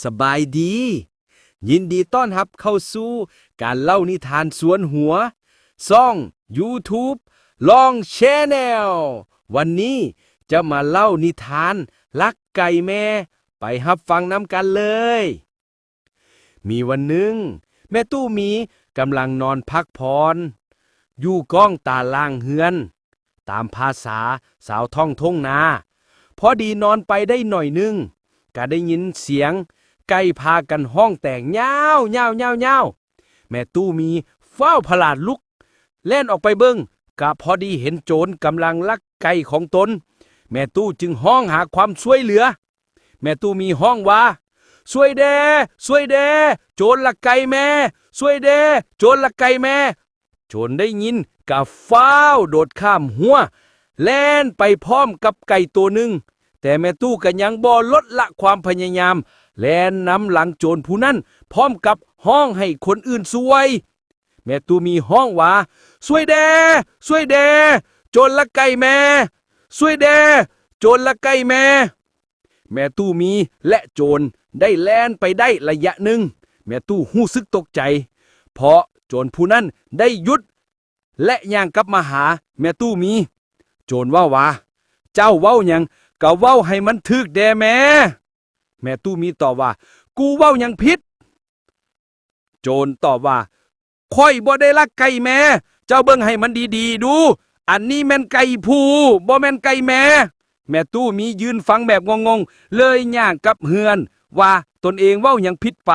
ສະບາຍດີ ຍິນດີຕ້ອນຮັບເຂົ້າສູ່ການເລົ່ານິທານຊວນຫົວ ຊ່ອງ YouTube ລອງ Channel. ວັນນີ້ຈະມາເລົ່ານິທານລັກໄກ່ແມ່ ໄປຮັບຟັງນຳກັນເລີຍ. ມີວັນໜຶ່ງ ແມ່ຕູ້ມີກຳລັງນອນພັກຜ່ອນ ຢູ່ກ້ອງຕາລ່າງເຮືອນ ຕາມພາສາຊາວທ້ອງທົ່ງນາ. ພໍດີນອນໄປໄດ້ໜ້ອຍໜຶ່ງ ກະໄດ້ຍິນສຽງໄກ່ພາກັນຮ້ອງແຕກຍາວໆໆໆ. ແມ່ຕູ້ມີຟ້າວຜະຫຼາດລຸກ ແລ່ນອອກໄປເບິ່ງ ກະພໍດີເຫັນໂຈນກຳລັງລັກໄກ່ຂອງຕົນ. ແມ່ຕູ້ຈຶ່ງຮ້ອງຫາຄວາມຊ່ວຍເຫຼືອ. ແມ່ຕູ້ມີຮ້ອງວ່າ, ຊ່ວຍແດ່! ຊ່ວຍແດ່! ໂຈນລັກໄກ່ແມ່! ຊ່ວຍແດ່! ໂຈນລັກໄກ່ແມ່! ໂຈນໄດ້ຍິນກະຟ້າວໂດດຂ້າມຮົ້ວ ແລ່ນໄປພ້ອມກັບໄກ່ໂຕໜຶ່ງ. ແຕ່ແມ່ຕູ້ກະຍັງບໍ່ລົດລະຄວາມພະຍາຍາມ ແລ່ນນຳຫຼັງໂຈນຜູ້ນັ້ນ ພ້ອມກັບຮ້ອງໃຫ້ຄົນອື່ນຊ່ວຍ. ແມ່ຕູ້ມີຮ້ອງວ່າ, ຊ່ວຍແດ່! ຊ່ວຍແດ່! ໂຈນລັກໄກ່ແມ່! ຊ່ວຍແດ່! ໂຈນລັກໄກ່ແມ່! ແມ່ຕູ້ມີ ແລະ ໂຈນໄດ້ແລ່ນໄປໄດ້ໄລຍະໜຶ່ງ. ແມ່ຕູ້ຮູ້ສຶກຕົກໃຈ ເພາະໂຈນຜູ້ນັ້ນໄດ້ຢຸດ ແລະ ຍ່າງກັບມາຫາແມ່ຕູ້ມີ. ໂຈນເວົ້າວ່າ, ເຈົ້າເວົ້າຫຍັງກະເວົ້າໃຫ້ມັນຖືກແດ່ແມ້. ແມ່ຕູ້ມີຕອບວ່າ, ກູເວົ້າຫຍັງຜິດ? ໂຈນຕອບວ່າ, ຂ້ອຍບໍ່ໄດ້ລັກໄກ່ແມ່. ເຈົ້າເບິ່ງໃຫ້ມັນດີໆດູ. ອັນນີ້ແມ່ນໄກ່ຜູ້, ບໍ່ແມ່ນໄກ່ແມ່. ແມ່ຕູ້ມີຢືນຟັງແບບງົງໆ ເລີຍຍ່າງກັບເຮືອນວ່າຕົນເອງເວົ້າຫຍັງຜິດໄປ.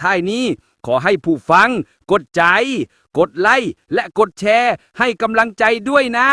ທ້າຍນີ້ ຂໍໃຫ້ຜູ້ຟັງກົດໃຈ, ກົດໄລ ແລະ ກົດແຊ ໃຫ້ກຳລັງໃຈດ້ວຍນະ.